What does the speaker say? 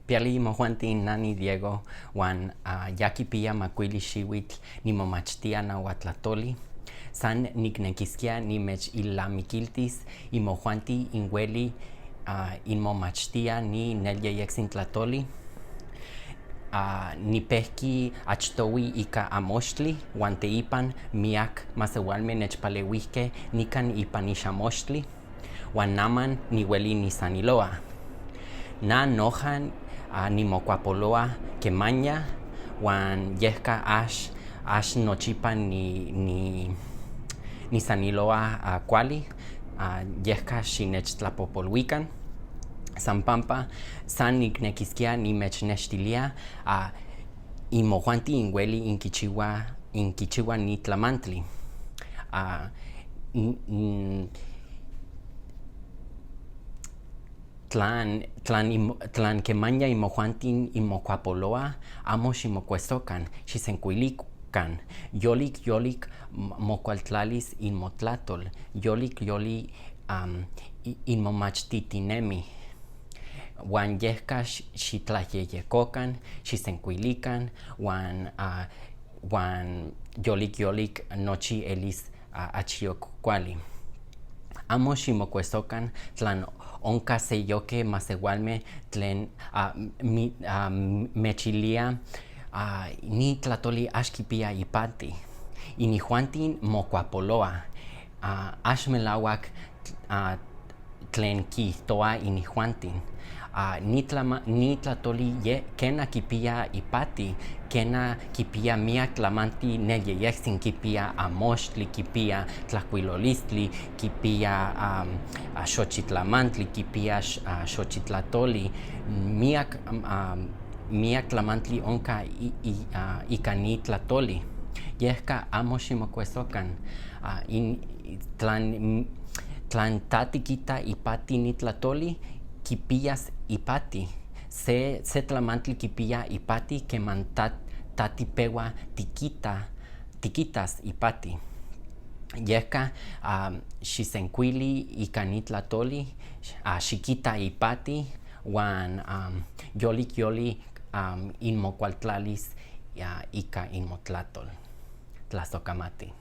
Piali imojuanti, na niDiego huan ya quipiya macuili xihuitl nimomachtía nahuatlatoli. San nicnequisquía nimechilnamiquiltis imojuanti inhueli inmomachtía ni nelyeyectzin tlatoli. Nipejqui achtohui ica amoxtli huan teipan miyac masehualme nechpalehuijque nican ipan ixamoxtli huan naman nihueli nisaniloa. Na noja nimocuapolohua quemanya huan yejca ax nochipa nisaniloa cuali, yejca xinechtlapojpolhuican. San pampa san nicnequisquía nimechnextilía imojuanti inhueli inquichihuaj ni tlamantli. Tlan quemanya imojuanti inmocuapolohuaj, amo ximocuesocan, xisencuilican. Yolic yolic mocualtlalis inmotlatol, yolic yolic inmomachtitinemi. Huan yejca xitlayejyecocan, xisencuilican huan yolic yolic nochi elis achiyoc cuali. Amo ximocuesocan tlan onca seyoque masehualme tlen mechilía ni tlatoli ax quipiya ipati. Inijuanti mocuapolohuaj, ax melahuac tlen quiijtohuaj inijuanti. Ni tlatoli quena quipiya ipati, quena quipiya miyac tlamantli nelyeyectzin, quipiya amoxtli, quipiya tlajcuilolistli, quipiya xochitlamantli, quipiya xochitlatoli, miyac tlamantli onca ica ni tlatoli. Yejca amo ximocuesocan. Tlan ta tiquita ipati ni tlatoli, quipiyas ipati. Se tlamantli quipiya ipati queman ta tipehua tiquitas ipati. Yejca xisencuili ica ni tlatoli, xiquita ipati huan yolic yolic inmocualtlalis ica inmotlatol. Tlasocamati.